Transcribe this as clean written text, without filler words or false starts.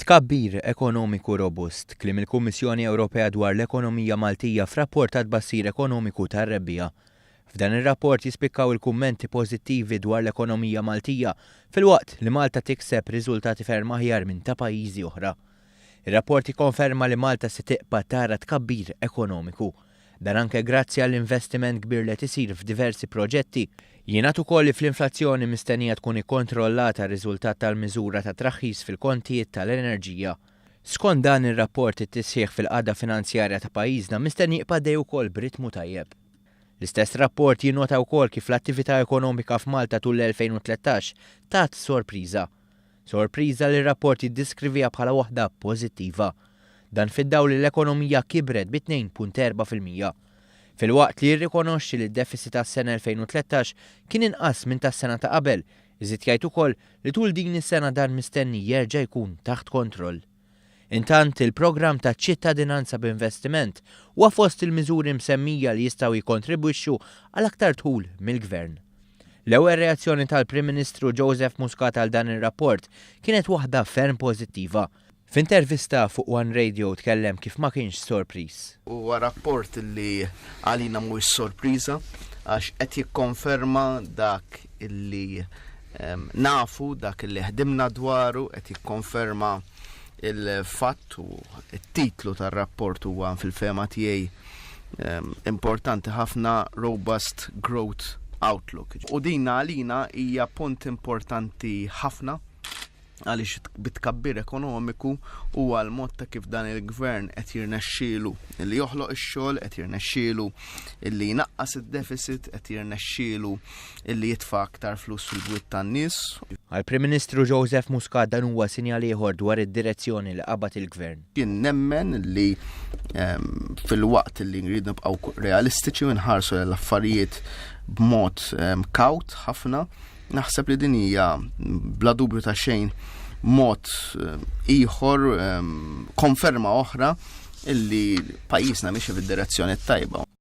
Tkabbir ekonomiku robust, kliem il-Kummissjoni Ewropea dwar l-ekonomija Maltija f'rapport ta' tbassir ekonomiku tar-rebbiegħa. F'dan ir-rapport jispikkaw il-kummenti pożittivi dwar l-ekonomija Maltija filwaqt li Malta tikseb riżultati ferm aħjar minn ta' pajjiżi oħra. Ir-rapport jikkonferma li Malta se tibqa' tara tkabbir ekonomiku. Dan anke grazzi għall-investiment kbir li qed isir f'diversi proġetti. Jingħad ukoll li fl-inflazzjoni mistennija tkun ikkontrollata riżultat tal-miżura ta' traħħis fil-kontijiet tal-enerġija. Skont dan ir-rapport it-tisħiħ fil-qagħda finanzjarja ta' pajjiżna mistenni jibqa' għaddej ukoll b'ritmu tajjeb. L-istess rapport jinnota wkoll kif l-attività ekonomika f'Malta tul l-2013 tat sorpriża. Sorpriża li r-rapport jiddeskriviha bħala waħda pożittiva. Dan fid-dawl li l-ekonomija kibret bi 2.4%. Filwaqt li jirrikonoxxi li d-deficit tas-sena 2013 kien inqas minn tas-sena ta' qabel, iżid jgħid ukoll li tul din is-sena dan mistenni jerġa' jkun taħt kontroll. Intant, il-programm ta' ċittadinanza b'investiment huwa fost il-miżuri msemmija li jistgħu jikkontribwixxu għal aktar dħul mill-Gvern. L-ewwel reazzjoni tal-Prim Ministru Joseph Muscat għal dan ir-rapport kienet waħda ferm pożittiva. F'intervista fuq One Radio tkellem kif ma kienx sorpriż. Huwa rapport li għalina mhuwiex sorpriża għax qed jikkonferma dak illi nafu, dak illi ħdimna dwaru, qed jikkonferma il-fatt u t-titlu tar-rapport huwa fil-fehma tiegħi importanti ħafna Robust Growth Outlook. U din għalina hija punt importanti ħafna għaliex bit-tkabbir ekonomiku huwa l-mod ta' kif dan il-gvern qed jirnexxielu li joħloq ix-xogħol, qed jirnexxielu li jnaqqas id-deficit, qed jirnexxielu li jitfa' aktar flus fil-bwiet tan-nies. Għall-Prim Ministru Joseph Muscat dan huwa sinjal ieħor dwar id-direzzjoni li qabad il-Gvern. Jien nemmen li filwaqt li nridu nibqgħu realistiċi u nħarsu l-affarijiet b'mod kawt ħafna, naħseb li din hija bla dubju ta' xejn mod ieħor konferma oħra illi pajjiżna miexi fid-direzzjoni tajba.